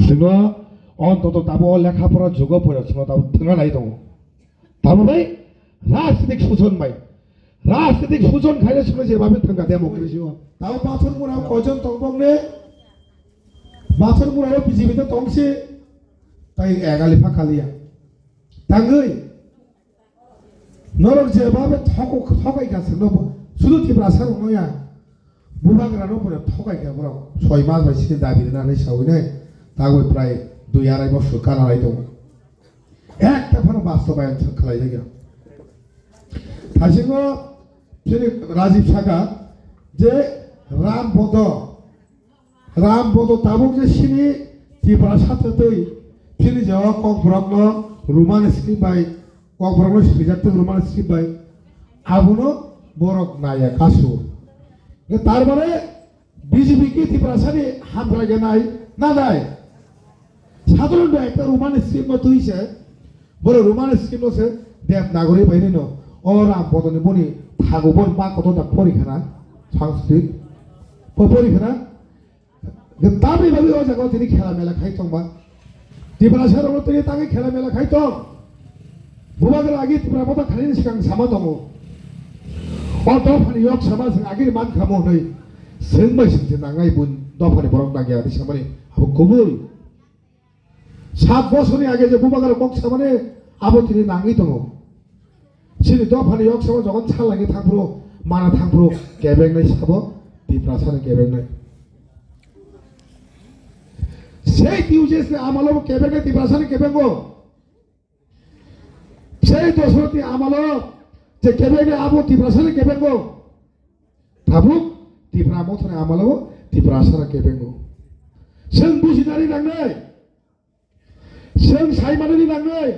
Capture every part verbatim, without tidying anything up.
Chwngno ontoto tabo o lekha pora jugo poira chwngno tabo thwngna nai tongo. Tamo bai rajnitik sujon bai. Rajnitik sujon khaina chwngno jebabe thwngkha democracy o. Tabo Pathor Mura o koijon tongbokne? Pathor Mura o B J P to tongsi. Tai egali pha khaliya. Tangwi. Norok jebabe thoko-, thokai kha chwngno bo. Sudu Tiprasa rokno ya. Bubagra no pore thokai kha borok. Soi mas bai sini dabi rina nai sawi nai. Tagwi prai dui arai bosor kana lai tongo. Ekta phano bastobayan khlai jakya. Thasingo chini Rajiv saka je Ram Bodo Ram Bodo tabuk je sini Tiprasa twtwi sini je o Kokborokno Roman script bai, Kokborokno swijak twi Roman script bai, abono borok naiya kasu. Tar mane B J P ki Tiprasani hamkrai khe nai na nai? Sadharon ekta Roman script no twi se, boro Roman script no se Devanagari bai no o Ram Bodoni boni thago bon ba koto da pori khana Sanskrit. Po pori khana. Tamni bagwi o jaga o tini khela mela khai tongma. Tiprasa rok tini tangwi khela mela khai tong. Bubagra agi Tipra Motha khalini sikang sama tongo. O dophani yok sama sing agi man khamo hwnwi. Sing bai sing je nangai bun dophani borok nangya di samani. Abo kubui. Sat bosorni age je bubagra kok samani abo tini nangwi tongo. Chini dophani yok sama jogon salangwi thangphuru, mana thangphuru, kebengnai sabo, Tiprasani kebengnai. Sei T U J S ni amalo bo kebengnai Tiprasani kebengo. Sei Dosrotni amalo je kebengnai abo Tiprasani kebengo. Tabuk Tipra Mothani amalo Tiprasara kebengo. Chwng bujinani nangnai. Chwng saimanani nangnai.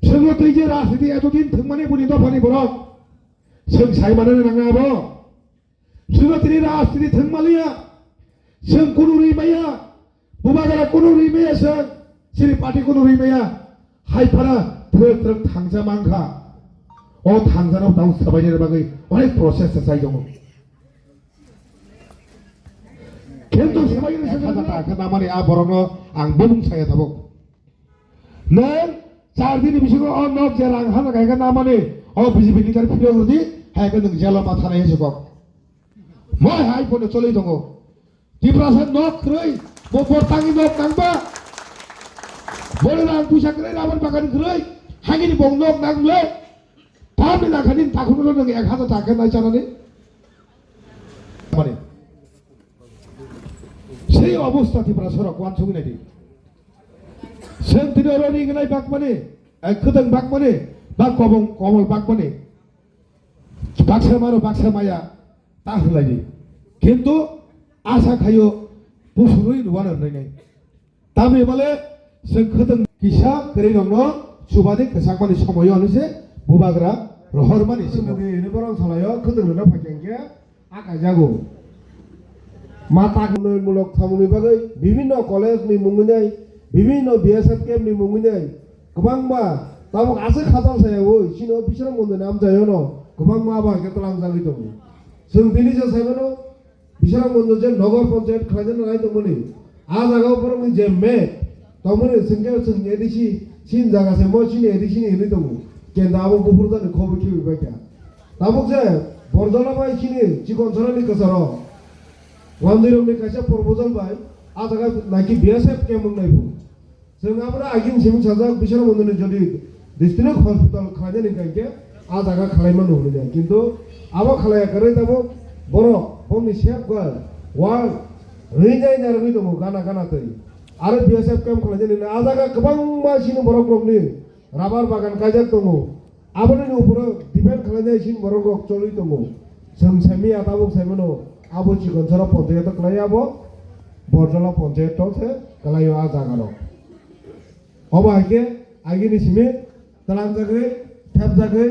Chwngno twi je rajniti etodin thwngmani buni dophani borok. Chwng saimanani nangnai abo. Chwngno tini rajniti thwngmaliya. Chwng kunu rimaya. Bubagra kunu rimaya chwng. Chini party kunu rimaya. Hai phara thwk thwk thangja mankha. O thangjano tamo swbainani bagwi onek process sa chai tongo. Kento swbainani swbainani ta khe namani a borokno ang bumung saya tabuk. Nwng char dini bisingo o nok je rang hana kaika namani o B J P leader phirok rwdi, hai khe nwng jelo ma thanai hinwi kok. Moi hai phone cholwi tongo. Tiprasa nok kwrwi, bo bortangni nok nangba. Bole rang puisa kwrwi, rabar bagan kwrwi, hagini bong nok nang le. Tamni nangkhani takhunolo nwng ek hazar taka nai chanani. Mani. Sei obostha Tiprasa rok uansugwi naidi. Chwng tini oro ringnai bakmani, eh, kwthwng bakmani, ba kobong komol bakmani. Baksa maro baksa maya ta hwlaidi. Kintu asa khaio busurwi nuwana hwnwi nai. Tamni bole chwng kwthwng kisa kwrwi rokno chubadi kwchakmani somoio hwnwi se bubagra rohormani se. Chwng kwthwng kwrwi rokno salaio kwthwng rwna phaikha hwnkhe. A kaijago. Ma tak unnayonmulok samungni bagwi bibhinno college ni mungwi nai, bibhinno B S F camp ni mungwi nai kwbangma tabuk aswk khatal sayawi chini o Bisramganj ni amchaio no kwbangma abo hai khe twlangjagwi tongo. Chwng tini se sai mano Bisramganj je Nagar Panchayat khlaina nai tongmani. A jaga o borokni je map, tongmani chwngkhe chwng A D C, chini jaga se mo chini A D C ni hinwi tongo. Kenda abo buphurjani khobo khibi baikha. Tabuk je Borjola bai chini Chikonsorani kwcharo, Wandirokni kaisa proposal bai a jaga naikhe B S F camp wngnai bo. Chwng abono agini simi sajak, Bisramganj ni jodi district hospital khlainani hwnkhe a jaga khlai mano hwnwi. Kintu abo khlaiya kwrwi tabuk borok bongni safeguard wall rwnai narwgwi tongo gana gana twi. Aro B S F camp khlainani a jaga kwbangma chini borok rokni rubber bagan kaijak tongo. Aboni ni uporo depend khlainai chini borok rok cholwi tongo. Chwng saimanya tabuk saimano abo Chikonsoro ponchayat o kwlai abo Borjola ponchayat o se kwlaio a jaga rok. Obo hai khe agini simi twlangjagwi, thepjagwi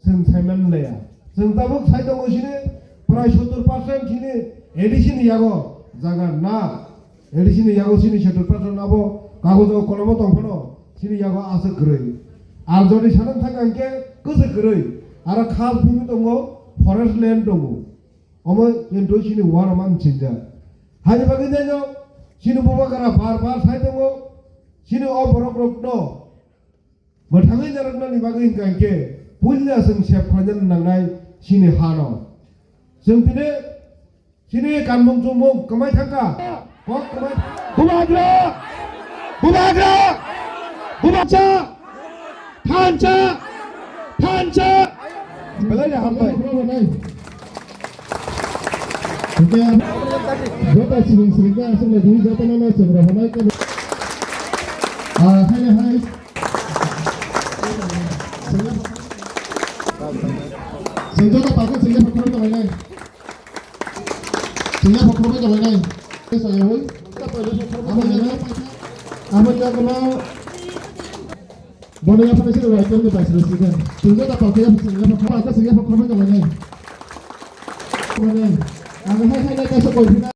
chwng saiman laya. Chwng tabuk sai tongo chini prai sottor percent chini A D C ni yago jaga na. A D C ni yago chini sottor percent abo kagojo kolomo tong phano chini yago aswk kwrwi. Ar jodi sana thang hwnkhe kwswk kwrwi. Aro khas bini tongo forest land tongo. Omo kintu chini uanama mchingjak. Haini bagwi naino Chini bubagra bar bar sai tongo, chini o borok rokno mwthangwi narwknani bagwi hwnkha hinkhe puila chwng sep khlaina nangnai chini hano. Chwng tini chini kanmung chumung kwmai thangkha, kok kwmai. Bubagra! Bubagra! Bubacha! Thansa! Thansa! Belai da hambai. Joto sibung sibung khe aswk le dui joto no no sibra hambai khe. Ah, hai hai. Sengja pokro sengja pokro bai nai. Sengja pokro bai nai. Saya hui. Apa ya? Apa ya? Apa ya? Bono ya phai sini wai kemne bai sini sini. Sini ta pakai ya sini ya pakai apa sini ya pakai apa namanya. Mana? Ang hai hai na kaisa koi phina.